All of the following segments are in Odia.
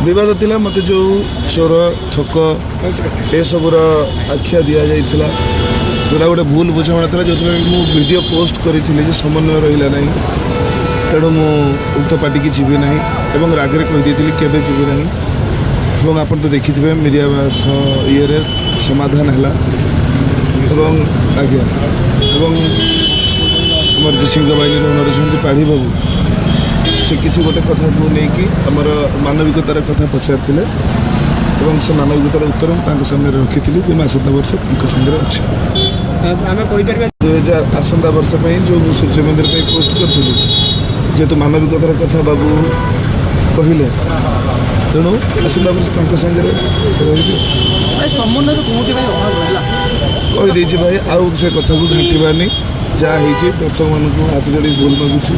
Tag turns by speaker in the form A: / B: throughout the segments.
A: ବିବାଦ ଥିଲା। ମୋତେ ଯେଉଁ ଚୋର, ଠକ ଏସବୁର ଆଖ୍ୟା ଦିଆଯାଇଥିଲା, ଯେଉଁଟା ଗୋଟେ ଭୁଲ ବୁଝାମଣା ଥିଲା, ଯେଉଁଥିପାଇଁ ମୁଁ ଭିଡ଼ିଓ ପୋଷ୍ଟ କରିଥିଲି ଯେ ସମନ୍ୱୟ ରହିଲା ନାହିଁ, ତେଣୁ ମୁଁ ଉକ୍ତ ପାର୍ଟିକି ଯିବି ନାହିଁ ଏବଂ ରାଗରେ କହିଦେଇଥିଲି କେବେ ଯିବି ନାହିଁ। ଏବଂ ଆପଣ ତ ଦେଖିଥିବେ, ମିଡ଼ିଆ ଇଏରେ ସମାଧାନ ହେଲା। ଏବଂ ଆଜ୍ଞା, ଏବଂ ଆମର ଯେ ସିଂହବାହିନୀର ଓନର ଅଛନ୍ତି ପାଢ଼ୀ ବାବୁ, ସେ କିଛି ଗୋଟେ କଥାକୁ ନେଇକି ଆମର ମାନବିକତାର କଥା ପଚାରିଥିଲେ ଏବଂ ସେ ମାନବିକତାର ଉତ୍ତର ମୁଁ ତାଙ୍କ ସାମ୍ନାରେ ରଖିଥିଲି ଯେ ମୁଁ ଆସନ୍ତା ବର୍ଷ ତାଙ୍କ ସାଙ୍ଗରେ ଅଛି।
B: ଆମେ କହିପାରିବା?
A: 2000 ଆସନ୍ତା ବର୍ଷ ପାଇଁ ଯେଉଁ ମୁଁ ସୂର୍ଯ୍ୟ ମନ୍ଦିର ପାଇଁ ପୋଷ୍ଟ କରିଥିଲି, ଯେହେତୁ ମାନବିକତାର କଥା ବାବୁ କହିଲେ, ତେଣୁ ଆସନ୍ତା ବର୍ଷ ତାଙ୍କ ସାଙ୍ଗରେ ରହିବି।
B: ଭାଇ, ସମନ୍ୱୟର କୋଉଠି ଭାଇ ଅଭାବ ରହିଲା?
A: କହିଦେଇଛି ଭାଇ, ଆଉ ସେ କଥାକୁ ଘାଣ୍ଟିବାନି। ଯାହା ହେଇଛି, ଦର୍ଶକମାନଙ୍କୁ ହାତ ଯୋଡ଼ି ଭୁଲ ମାଗୁଛି।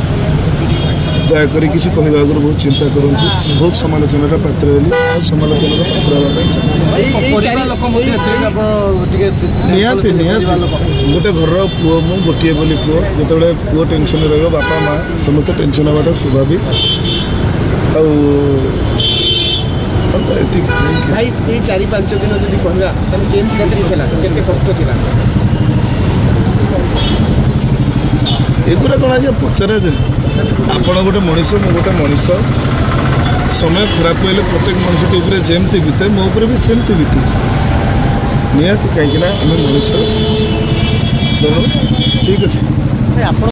A: ଦୟାକରି କିଛି କହିବା ଆଗରୁ ବହୁତ ଚିନ୍ତା କରନ୍ତୁ। ବହୁତ ସମାଲୋଚନାର ପାତ୍ର ହେଲି, ଆଉ ସମାଲୋଚନାର ପାତ୍ର ହେବା ପାଇଁ ଚାହେଁ
B: ପରିବାର ଲୋକ ମଧ୍ୟ ଏଥିରେ ବି ଆପଣ ଟିକେ
A: ନିହାତି, ନିହାତି। ଗୋଟେ ଘରର ପୁଅ ମୁଁ, ଗୋଟିଏ ବୋଲି ପୁଅ। ଯେତେବେଳେ ପୁଅ ଟେନସନ୍ରେ ରହିବ, ବାପା ମା ସମସ୍ତେ ଟେନସନ୍ ହେବାଟା ସ୍ୱାଭାବିକ। ଆଉ ଆଉ ତ ଏତିକି। Thank you.
B: ଭାଇ, ଏଇ 4-5 ଦିନ ଯଦି କହିବା, ତାହେଲେ କେମିତି ବିତିଥିଲା, କେତେ କଷ୍ଟ ଥିଲା?
A: ଏଗୁଡ଼ା କ'ଣ ଆଜ୍ଞା ପଚରାଯାଏ? ଆପଣ ଗୋଟେ ମଣିଷ, ମୁଁ ଗୋଟେ ମଣିଷ। ସମୟ ଖରାପ ହେଲେ ପ୍ରତ୍ୟେକ ମଣିଷଟି ଉପରେ ଯେମିତି ବିତେ, ମୋ ଉପରେ ବି ସେମିତି ବିତିଛି ନିହାତି, କାହିଁକିନା ଆମେ ମଣିଷ। ତେଣୁ ଠିକ୍ ଅଛି।
B: ଭାଇ, ଆପଣ